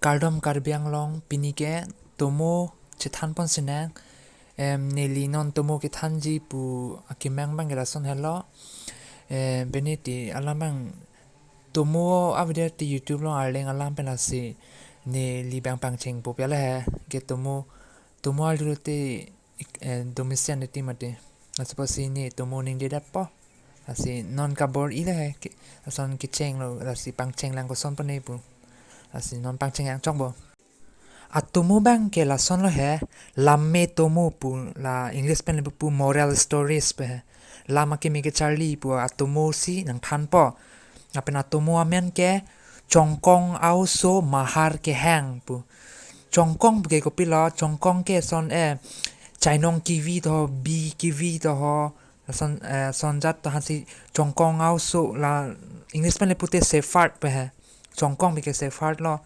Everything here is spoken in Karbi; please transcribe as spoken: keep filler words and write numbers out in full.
Kardom Karbi Anglong, pini ke tomo chethan pon sinang. Em, neli non tomo kethanji pu akemang abang ke lason helo. Em, pini ti alam abang tomo avideo ti YouTube along arleng alam pen lasi neli abang pangcheng po pi ala he. Ke tomo, tomo arlo te ik-, eh, domesian eti mate. Lasi pusi ne tomo ningje dap po. Lasi non kabor-i le he. Ke-, lason kechenglo, lasi pangcheng lang koson pone pu. Lasi non pangcheng yang chok bo. Atomo abang ke lason lo he, lamme tomo pu, la English pen le pu moral stories pu he. Lam akimi kecharli pu atomo si nangthan po. Lapen atomo amen ke Chongkong Aoso Mahar Kehang pu. Chongkong pu ke kopilo, Chongkong ke son, eh, chainong kevi to ho, bi kevi to ho, son, eh, son jat to hansi Chongkong Aoso, la English pen le pute shepherd pu he. Chongkong pu ke shepherd lo.